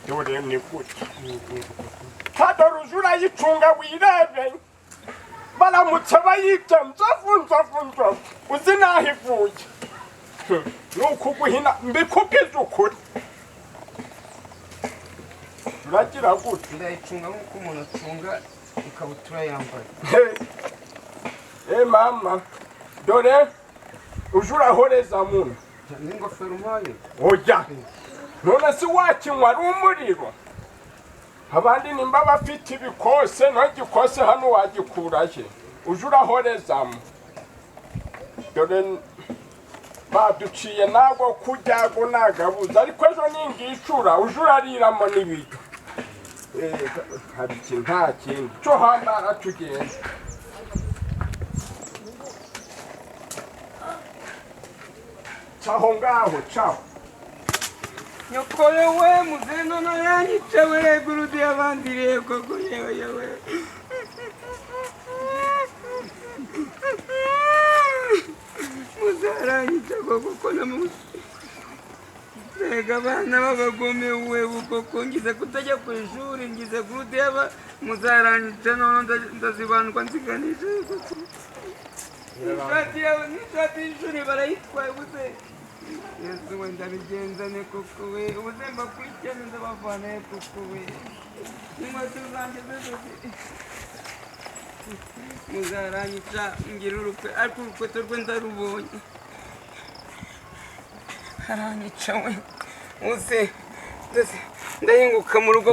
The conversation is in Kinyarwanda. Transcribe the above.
Dore ni gutya. Kadore uje urayicunga wirebe. Baramutse bayibye, nzovu, nzovu, nzovu, uzi n'aho ivuye. Ni ukuguhina, mbikubwize ukuri, uragira gutya. Ndayicunga nk'uko umuntu acunga ikabutura yambaye. Eh mama, dore uje urahoreza muno. N'ingofero umpaye? Oya, none se wakinywa ari umuriro? Abandi nimba bafite ibikose, ntugikose hano wagikura he? Uje urahorezamo. Dore baduciye ntabwo kuryago nagabuze, ariko ejo ningishura uje urariramo n'ibiryo. Hari ikintu, nta kindi cyo hambara, tugenda. Caho ngaho, caho. Nyokore we, muzehe none yanyice we, gurude yabandiriye koko, yewe yewe. Muzehe aranyica koko, ko namuzi. Mbega abana b'abagome we, koko ngize kutajya ku ishuri, ngize gurude yaba muzehe aranyica none ndazibandwa nziganisha koko. Ishati yawe n'ishati y'ishuri barayitwaye ubuze. Yesu we, ndabigenza ne koko we? Ubuze mbakurikirane, ndabavana he koko we? Inkweto zanjye zose muzaranyica, ngira urukwe, ariko urukweto rwe ndarubonye. Aranyica we, uze ndahinguka mu rugo.